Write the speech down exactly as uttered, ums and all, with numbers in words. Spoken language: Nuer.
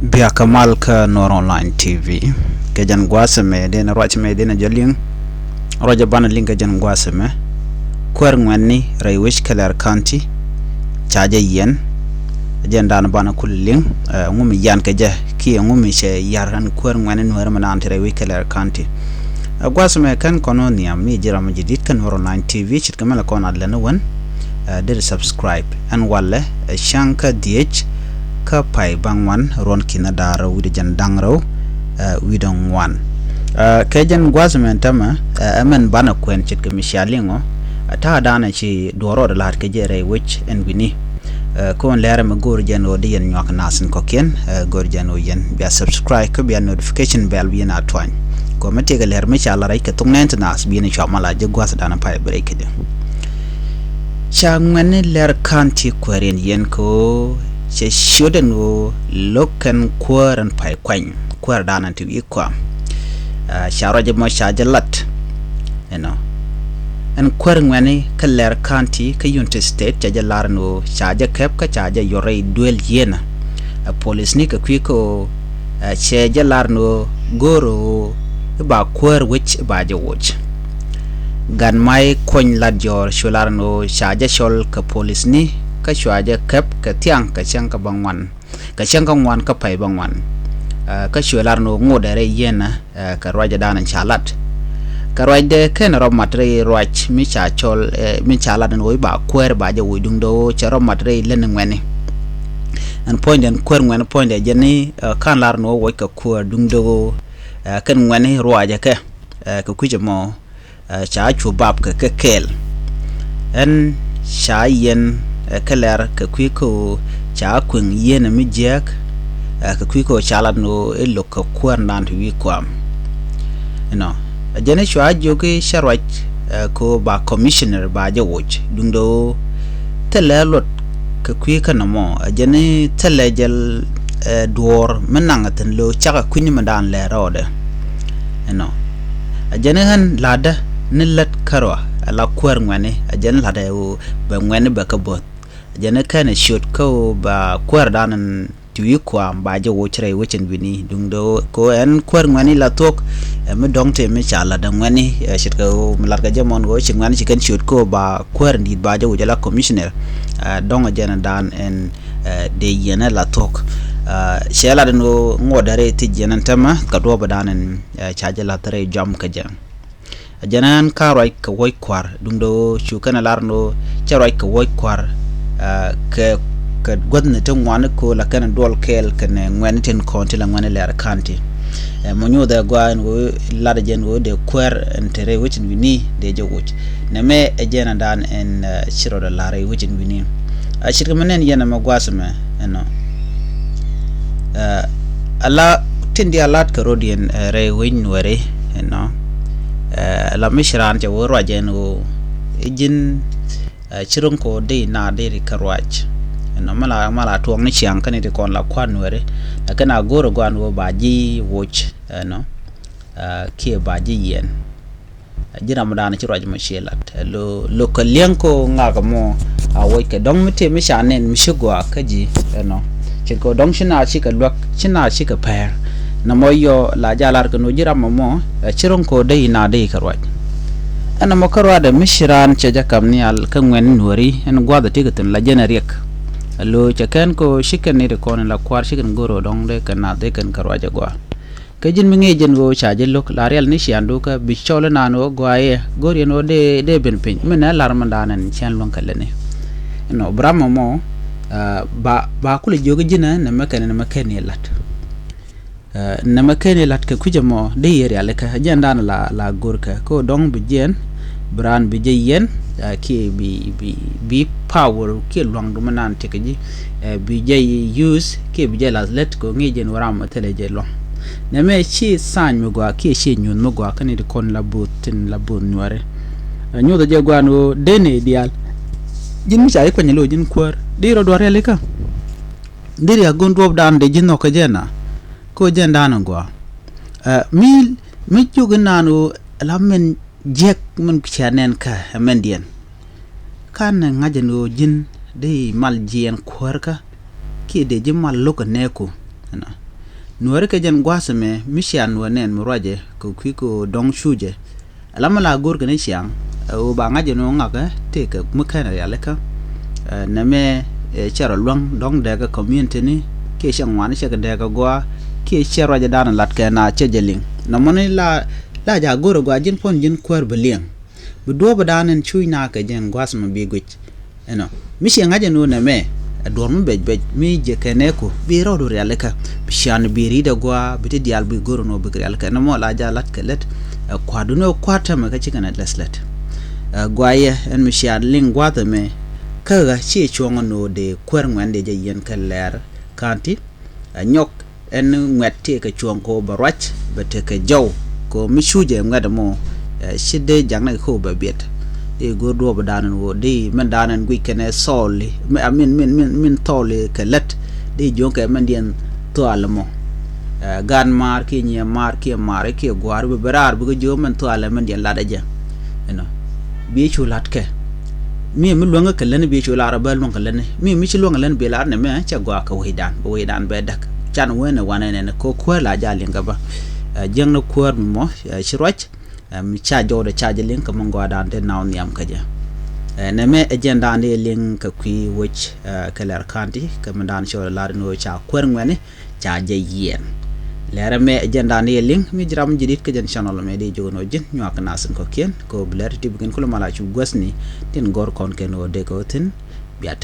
Biakä mal kä Nuɔr Online T V. Kɛ jɛn gua̱a̱th ɛmɛ, dee nɛ ruac ɛmɛ, dee nɛ jɛ liŋ. Ruac ɛ banɛ liŋ kɛ jɛn gua̱a̱th ɛmɛ. Kuäär ŋuɛ̈tni rɛy wec kɛ Leer County ca jɛ yiɛn. Jɛn dan banɛ kul liŋ, ɛ, ŋu mi yian kɛ jɛ, kiɛ ŋu mi cɛ yar ɛn kuäär ŋuɛ̈tni Nuäär mɛ naan ti rɛy wec kɛ Leer County. Ɛ, gua̱a̱th ɛmɛ kɛn kɔn ɔ nhiam mi ji̱ ram mi ji̱ di̱t kä Nuɔr Online T V, ce̱tkɛ mɛ lɛ kɔn a lɛn ɛ wän. Ɛ, deri subscribe ɛn walɛ, ɛ, cäŋ kä dhiec kä pay baŋ wan ruɔ̱n ki̱n a da̱r rɛw wi̱cdɛ jiɛn da̱ŋ rɛw, ɛ, wi̱cdɛ ŋuan. Ɛ, kɛ jɛn gua̱a̱th ɛmɛn täämɛ, ɛ, ɛmɛn banɛ kuɛn ce̱tkɛ mi cia liŋ ɔ, ɛ, ta̱a̱ danɛ ci duɔ̱ɔ̱r rɔɔdɛ la̱a̱t kɛ jɛ rɛy wec ɛn wi̱ni. Ɛ, kɔn lɛr ɛmɛ go̱o̱r jɛn ɣöö dee yɛn nyuak nath in kɔ̱kiɛn, ɛ, go̱o̱r jɛn ɣöö yɛn bia subscribe kä bia notification bell bi yɛn a tuany. Kɔmɛ tëëkɛ lɛr mi ca lat rɛy kɛ thok nɛn ti naath bi yɛn cua mal a jɛ gua̱th dan pay bi rɛy kɛ jɛ. Ca ŋuɛ̈tni Leer County kuääriɛn yiɛn kɛ ɣöö cɛ ciöt ɛn ɣöö lo̱k kɛn kuäär ɛn pay kuany, kuäär dan ɛn ti wi̱i̱ kɔam. Ɛ, ca ruac ɛmɔ ca jɛ lat. Ɛnɔ, ɛn kuäär ŋuɛ̈tni kä Leer County kä Unity State ca jɛ lar ɛn ɣöö ca jɛ kɛp kä ca jɛ yɔr rɛy duel yieenä. Ɛ, polisni kɛ kui̱ kä ɣöö, ɛ, cɛ jɛ lar ɛn ɣöö go̱o̱r ɣöö i̱ ba kuäär wec i̱ ba jɛ woc. Gat may kuɔny lat jɔɔr cu lar ɛn ɣöö ca jɛ cɔl kɛ polisni kä cua jɛ kɛp kɛ thiaŋ kɛ cäŋ kä bä ŋuan, kɛ cäŋ kä ŋuan kä pay bä ŋuan. Ɛ, kä cuɛ lar ni ɣöö ŋot ɛ rɛy yieenä, ɛ, kɛ ruacdɛ dan ca lat. Kɛ ruacdɛ kɛn rɔ mat rɛy ruac mi ca cɔl, ɛ, mi ca lat ni ɣöö i̱ ba kuäär ba jɛ woc duundɛ ɣöö cɛ rɔ mat rɛy län ŋuɛ̈tni. Ɛn puɔ̱nydɛ ɛn kuäär ŋuɛ̈tni puɔ̱nydɛ jɛn ni, ɛ, ka̱n lar ni ɣöö woc kɛ kuäär duundɛ ɣöö, ɛ, kɛn ŋuɛ̈tni ruacɛ kɛ, ɛ, kɛ kui̱c ɛmɔ, ɛ, ca cu bap kɛ kɛ kɛɛl. Ɛn ca yiɛn, ɛ, kɛ Leer kɛ kui̱ kä ɣöö ca kueŋ yieenä mi jiääk, ɛ, kɛ kui̱ kä ɣöö ca lat ni ɣöö i̱ lo̱k kɛ kuäär dan ti wi̱i̱ kɔam. Ɛnɔ, ɛ jɛn i̱ cua jiök i̱ cä ruac, ɛ, kɛ ɣöö ba commissioner ba jɛ woc duundɛ ɣöö thilɛ luɔt kɛ kui̱ kä nɔmɔ, ɛ jɛn i̱ thilɛ jɛl, ɛ, duɔ̱ɔ̱r mi naŋ ɛ thi̱n lo̱ cakɛ kui̱ni mi dan lɛ rɔɔdɛ. Ɛnɔ, ɛ jɛn i̱ ɣän la̱tdä ni lät kärɔa ɛ la kuäär ŋuɛ̈tni, ɛ jɛn i̱ la̱tdä ɛ ɣöö bɛ ŋuɛ̈tni bɛ kä bo̱th. Ɛ jɛn i̱ kɛn ɛ ciöt kä ɣöö ba kuäär dan ɛn ti wi̱i̱ kɔam ba jɛ woc rɛy wec ɛn wi̱ni duundɛ ɣöö kɛ ɣöö ɛn kuäär ŋuɛ̈tni la thuɔ̱k, ɛ, mi dɔ̱ŋ tëë mi ca la̱tdä ŋuɛ̈tni, ɛ, ce̱tkɛ ɣöö mi la̱tkɛ jɛ mɔn kɛ ɣöö ci ŋuɛ̈tni ci kɛn ciöt kä ɣöö ba kuäär in di̱i̱t ba jɛ woc ɛ la commissioner. Ɛ, dɔ̱ŋ ɛ jɛn ɛ dan ɛn, ɛ, dee yiɛn ɛ la thuɔ̱k. Ɛ, cɛ lat ɛn ɣöö ŋuɔt dee rɛy thiec yiɛn ɛn täämɛ kɛ duɔ̱ɔ̱p ɛ dan ɛn, ɛ, ca jɛ la̱th rɛy jɔam kä jɛ. Ɛ jɛn ɛn ka ruac kɛ wuɔ̱c kua̱r duundɛ ɣöö cu kɛn ɛ lar ɛn ɣöö cɛ ruac kɛ wuɔ̱c kua̱r, ɛ, kɛ, kɛ guäthni ti ŋuan kɛ ɣöö la kɛn ɛ duɔl kɛɛl kɛnɛ ŋuɛ̈tni tin kɔn ti la ŋuɛ̈tni Leer County. Ɛ, mɔ nyothɛ gɔaa ɛn ɣöö lat ɛ jɛn ɣöö dee kuäär ɛn te rɛy wec ɛn wi̱ni dee jɛ woc. Nɛmɛ ɛ jɛn ɛ dan ɛn, ɛ, ci rɔɔdɛ la̱r rɛy wec ɛn wi̱ni. Ɛ, ce̱tkɛ mi nɛn yɛn ɛmɛ gua̱a̱th ɛmɛ ɛnɔ. Ɛ, ala tin diaal la̱t kɛ rɔ̱diɛn, ɛ, rɛy wec Nuääri ɛnɔ. Ɛ, ala mi ci raan cɛ wä ruac ɛn ɣöö i̱ ji̱n, ɛ, ci ro̱ŋ kɛ ɣöö dee i̱ naath dee ri kä ruac. Ɛnɔ, mi la, mi la tuɔɔk ni ciaŋ kä ni ti kɔn la kua̱r Nuääri. Lakin a go̱o̱r ɛ gɔaa ɛn ɣöö ba ji̱ woc ɛnɔ, ɛ, kiɛ ba ji̱ yiɛn. Ɛ, ji̱n ram mi dan ci ruac mɔ ciɛ lat. Ɛ, lo̱, lo̱ kɛ li̱eŋ kɛ ɣöö ŋak ɛmɔ a woc kɛ dɔ̱ŋ mi tëë mi ca nɛn mi ci gɔaa kä ji̱ ɛnɔ. Ce̱tkɛ ɣöö dɔ̱ŋ ci naath cikɛ luäk, ci naath cikɛ pɛr. Nɔmɔ yɔ la jɛ lar kɛ ni ɣöö ji̱n ram ɛmɔ, ɛ, ci ro̱ŋ kɛ ɣöö dee i̱ naath dee i̱ kä ruac. Ɛn nɔmɔ kä ruacdɛ mi ci raan cɛ jɛ ka̱m nhial kä ŋuɛ̈tni Nuääri ɛn gua̱a̱th ɛ tekɛ thi̱n la jɛn ɛ riɛk. Ɛ, lo̱ cɛ kɛn kɛ ɣöö ci kɛn ni ti kɔn in la kua̱r ci kɛn go̱o̱r ɣöö dɔ̱ŋ dee kɛn naath dee kɛn kä ruac ɛ gɔaa. Kä ji̱n mi ŋi̱i̱c jɛn ɣöö ca ji̱ lo̱k la rial ni ciaaŋdu kä bi cɔl inan ɣöö gɔaa i̱ ɛ go̱r yɛn ɣöö dee, dee ben piny. Mi nɛ lar mi dan ɛn cɛn luäŋ kɛ lɛni. Ɛnɔ, bi ram ɛmɔ, ɛ, ba, ba kulɛ jiök i̱ ji̱n ɛ nɛmɛ kɛn, nɛmɛ kɛn i̱ la̱t. Ɛ, nɛmɛ kɛn i̱ la̱t kɛ kui̱c ɛmɔ dee yɛ rialikä. Jɛn dan la, la go̱rkä. Kä dɔ̱ŋ bi jiɛn, bi raan bi jɛ yiɛn, ɛ, kiɛ bi, bi, bi power kiɛ luaŋdu mi nan tekɛ ji̱, ɛ, bi jɛ use kiɛ bi jɛ la̱th lät kɛ ŋi̱i̱c jɛn wä ram mi thilɛ jɛ luaŋ. Nɛmɛ ci tha̱a̱ny mi gɔaa kiɛ ci nyuuth mi gɔaa kä ni ti kɔn la bo̱o̱th tin la bo̱o̱th Nuääri. Ɛ, nyuuth jɛ gɔaa ni ɣöö dee nɛy diaal. Ji̱n mi ca ji̱ kuany lo̱c ji̱n kuäär. Di rɔ dua̱r rialikä. Di ria̱k go̱n duɔ̱ɔ̱pdan dee ji̱ nhɔk kä jɛn a. Kä jɛn dan a gɔaa. Ɛ, mi, mi jiök inan ɣöö la mɛn jiäk mɛn cia nɛn kä ɛ mɛndiɛn. Ka̱n ɛ ŋa̱c ɛn ɣöö ji̱n dee mal jiɛɛn kuäärkä kiɛ dee ji̱ mal lo̱k ɛ nɛɛku. Ɛnɔ. Nuääri kɛ jɛn gua̱a̱th ɛmɛ mi ciaŋ nuäär nɛn mi ruacɛ kɛ kui̱ kɛ dɔ̱ŋ cucɛ. Ɛ la mi la go̱o̱r kɛ ni ciaŋ ɛ ɣöö ba ŋa̱c ɛn ɣöö ŋakɛ tëëkɛ mi kɛn rialikä. Ɛ nɛmɛ ɛ cɛ rɔ luäŋ dɔ̱ŋ dɛɛkɛ community ni kiɛ cɛ ŋuani cɛ kɛ dɛɛkɛ gɔaa kiɛ cɛ ruacɛ da̱a̱n lat kɛ na cɛ jɛ liŋ. Nɔmɔni la la ja̱ go̱o̱r ɛ gɔaa ji̱n puɔ̱n ji̱n kuäär bi liɛŋ. Bi duɔ̱ɔ̱p ɛ da̱a̱n ɛn cuc na kɛ jɛn gua̱a̱th mi bi guic. Ɛnɔ mi ciɛ ŋa̱c ɛn ɣöö nɛmɛ ɛ duɔ̱r mi bɛc bɛc mi jɛ kɛn ɛ ku bi rɔɔdu rialikä. Bi cian bi ri̱t ɛ gua̱a̱ bi ti diaal bi go̱r ɛn ɣöö bik rialikä ɛn mɔ la ja̱ la̱t kɛ lät. Ɛ kua̱r duni ɛ kua̱r tɛmɛ kä ci kɛn ɛ lɛth lät. Ɛ gua̱a̱ yɛ ɛn mi cian liŋ gua̱a̱th ɛmɛ kä ɣä ciɛ cuɔ̱ŋ ɛn ɣöö dee kuäär ŋuɛ̈n dee jɛ yiɛn kɛ lɛr ka̱n ti. Ɛ nyɔk ɛn ŋuɛ̈t tëëkɛ cuɔ̱ŋ kɛ ɣöö bɛ ruac bɛ tekɛ jɔw kɛ ɣöö mi cucɛ ŋuɛ̈t ɛmɔ. Ɛ ci dee jaŋnɛ kɛ ɣöö bɛ biɛt. Di go̱o̱r duɔ̱ɔ̱p da̱a̱n ɛn ɣöö di min da̱a̱n ɛn guic kɛnɛ thɔɔli mi amin min min min thɔɔli kɛ lät. Di jiöŋkɛ min diɛn thual ɛmɔ. Ɛ gan maar kiɛ nyiɛ maar kiɛ maar kiɛ gua̱a̱r bi bi raar bikɛ jiöök min thual ɛ min diɛn lat ɛ jɛ. Ɛnɔ bi cu la̱t kɛ mi mi luäŋä kɛ läni bi cu lar bä luäŋ kɛ läni mi mi ci luäŋ kɛ läni bi lar ni mɛ cɛ gɔaa kɛ wecdan bɛ wecdan bɛ däk. Can wen ɛ wanɛ nɛn kɛ kuäär la jal liŋ kɛ bä. Ɛ jiäŋ ni kuäär mi mɔ ɛ ci ruac. Ɛ mi ca jɔwdɛ ca jɛ liŋ kɛ mi gɔaadan ti naw nhiam kɛ jɛ. Ɛ nɛ mɛ ɛ jɛn dan di liŋ kɛ kui̱ wec ɛ kɛ lɛr ka̱n ti kɛ mi dan cɔl lar ni wec ca kuäär ŋuɛni ca jɛ yiɛn. Lɛrɛ mɛ ɛ jɛn dan di liŋ mi jiram ji̱ dit kä jɛn channel mɛ di jok ni wä ji̱n nyuak nasin kɔ̱kiɛn kɛ wä bi lɛr ti ti bikin kulɛ mal a cu guäthni tin gɔr kɔn kɛn wä dek wä thin.